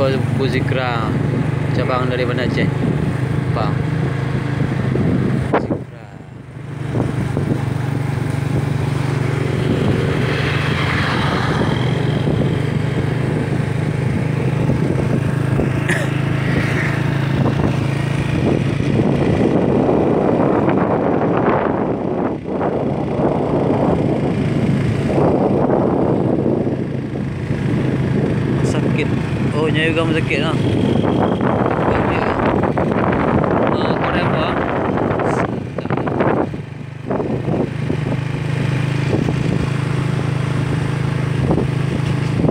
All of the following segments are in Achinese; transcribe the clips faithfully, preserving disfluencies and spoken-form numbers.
Buku Zikra, cabang dari Banda Aceh. Pang. Zikra. Sakét. Oh, nyoe juga sakét lah. Ah, korek apa?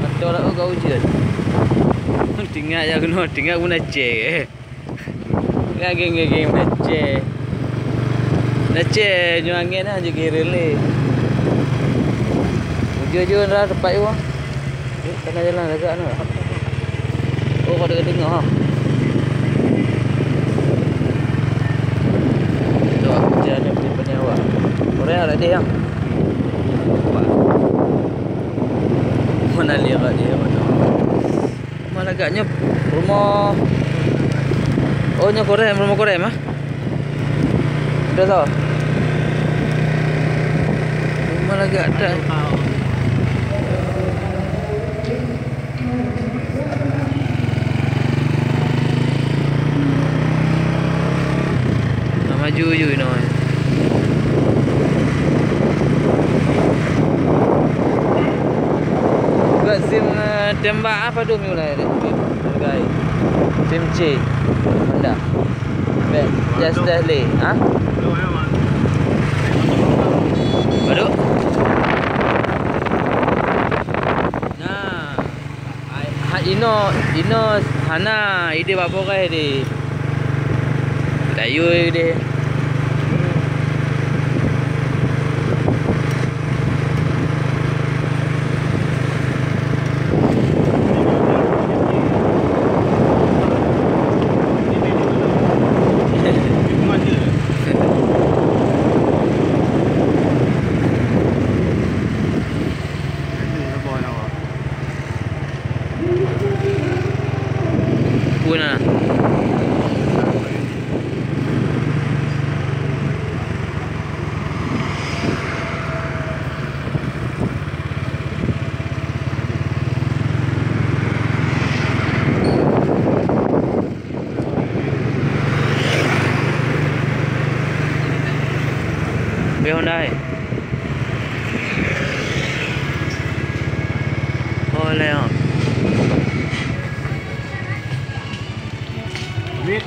Atau lah, oh, kau ujian. Tinggal ya kena, tinggal guna cek eh. Gageng-gageng Aceh. Aceh nyoe angén na jeuet keu rele. Ujoe-ujoe na teumpat iwa. Eh, kana jalan lagak na. Oh, pada deungoe ha. Tu aku jalan beli penyawa. Orang ada dia. Mana dia kat dia mana? Rumoh lagak nyoe, rumoh. Oh, nyoe Korem, rumoh Korem ah. Udah tau. Rumoh lagak dah. Nah, maju ju inoe. Buat sim, eh, tembak apa tu mulai? Hargai. Sim C. Honda. Bek, just test le, ha? Baru? Nah. Ai, ha, inoe, inoe hana ideh bak bogai deh. Tayue deh. Puna. Beh Honda hai. Oh, lé, oh. Amit.